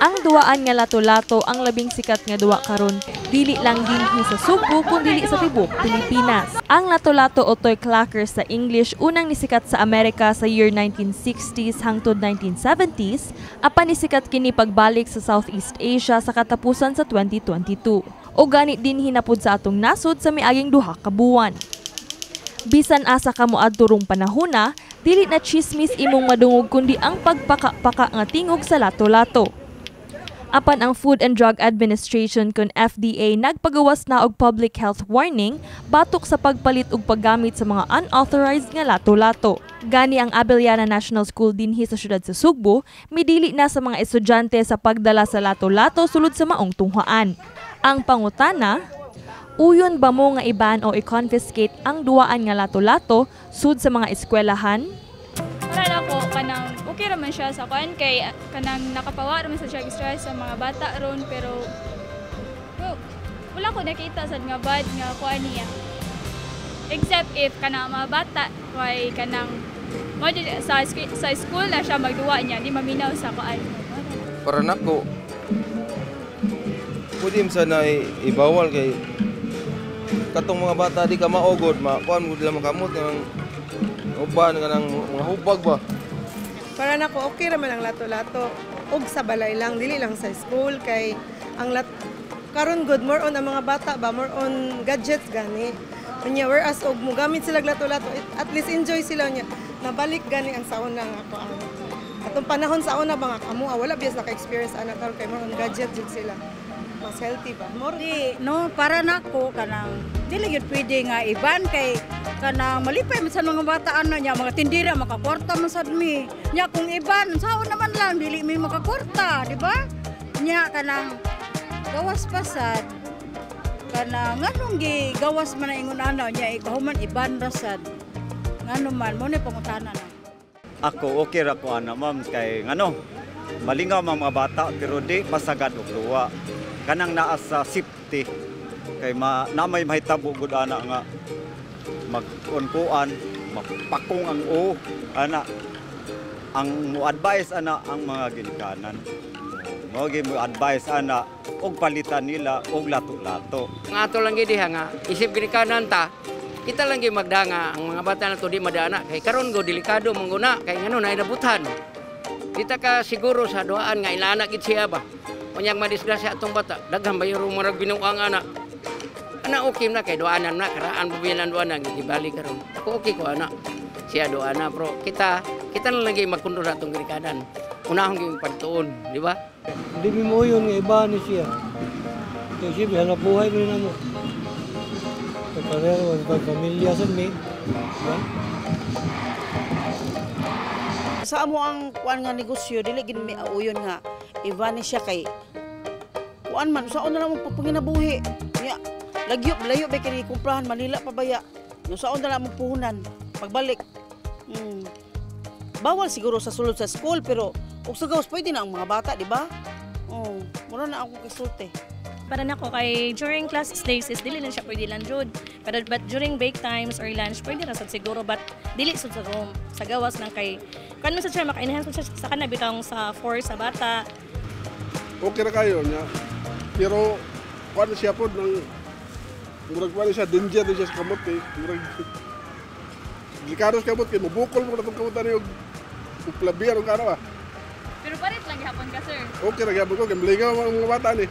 Ang duwaan nga lato-lato ang labing sikat nga duwa karon, dili lang dinhi sa Sugbo kundili sa tibuok Pilipinas. Ang lato-lato o toy clackers sa English, unang nisikat sa Amerika sa year 1960s hangtod 1970s, apan nisikat kini pagbalik sa Southeast Asia sa katapusan sa 2022. O gani dinhi na pud sa atong nasod sa miaging 2 ka buwan. Bisan asa ka moadto rong panahona, dili na chismis imong madungog kundi ang pagpaka-paka nga tingog sa lato-lato. Apan ang Food and Drug Administration kon FDA nagpagawas na og public health warning batok sa pagpalit ug paggamit sa mga unauthorized nga lato-lato. Gani ang Abellana National School dinhi sa syudad sa Sugbo midili na sa mga estudyante sa pagdala sa lato-lato sulod sa maong tunghaan. Ang pangutana, uyon ba mo nga i-ban o i-confiscate ang duwaan nga lato-lato sud sa mga eskwelahan? Para nako, kanang okay raman siya sa kuan kay kanang nakapawa raman sa siya stress sa mga bata ron, pero well, wala ko nakita sad nga bad nga kuan niya. Except if kanang mga bata kay kanang mo sa school na siya magduwa niya, di maminaw sa kuan. Para nako, pwede mo sana ibawal kay katong mga bata di ka maugod, makuan mo nila makamot ng uban nga ng mga hubag ba. Para nako, okay ra man ang lato-lato ug sa balay lang, dili lang sa school, kay ang lat karon good, more on ang mga bata ba, more on gadgets gani. Unya whereas og mogamit sila lato-lato, at least enjoy sila niya. Nabalik gani ang sauna nga ko ang atong panahon sa una ba nga kamo, wala biyas naka-experience ana karon kay more on gadget jud sila. Mas healthy ba? More Di, no, para nako, kanang dili gyud pwede nga i-ban kay kanang malipay man sa mga bata ano niya, mga tindira makakwarta man sad mi. Nya kung i-ban, saon naman lang, dili mi makakwarta, di ba? Nya kanang gawas pa sad kanang nganong gi gawas man ang ingon ana niya, ikahuman i-ban ra sad, ngano man mo ni pangutana na. Ako, okay ra ko ana, ma'am, kay ngano malingaw ang mga bata, pero di pasagad og duwa, kanang naa sa safety, kay ma na may mahitabo gud ana nga magkuan mapakong ang o ana. Ang mo advise ana ang mga ginikanan mo gi mo advise ana og palitan nila og lato-lato. Ang ato lang gid diha nga isip ginikanan ta, kita lang gyud magda nga ang mga bata na to di madana kay karon go delikado man guna kay ngano na inabutan. Di ta ka siguro sa duaan nga ilana gid siya ba. Unyang madisgrasya atong bata, daghan ba yung murag binuang ana. Ana okay na kay duanan na karaan bubilan duanan gibali karon. Ako, okay ko ana. Siya duana, pero kita kita na lang gyud magkondol sa atong ginikanan. Unahon gyud pagtuon, di ba? Hindi mo yun nga iba ni siya. Kaya siyempre, hanap buhay mo rin mo. Kaya pareho, ang pamilya sa mi. Diba? Sa amo ang kuan nga negosyo, dili gid mi auyon nga i-ban ni siya kay kuan man, saon na lang mo pagpanginabuhi nya, lagyo layo ba kini kumprahan, Manila pa baya no, saon na lang mo puhunan pagbalik. Bawal siguro sa sulod sa school, pero ug sa gawas pwede na ang mga bata, di ba? Oh, mura na ako kisulti. Para nako kay during class days is dili na siya pwede lang jud. Pero but during break times or lunch, pwede ra sad siguro, but dili sud sa room. Sa gawas lang kay kan man sad siya maka-enhance man siya sa kana bitong sa force sa bata. Okay ra kayo niya. Pero kuan siya po ng murag kuan siya, danger din siya sa kamot eh. Murag delikado sa kamot kay mabukol mo na itong kamutan niyo og klabiyan og ano ba. Pero palit lang gihapon ka, sir. Okay ra gyapon ko kay malingaw ang mga bata ni.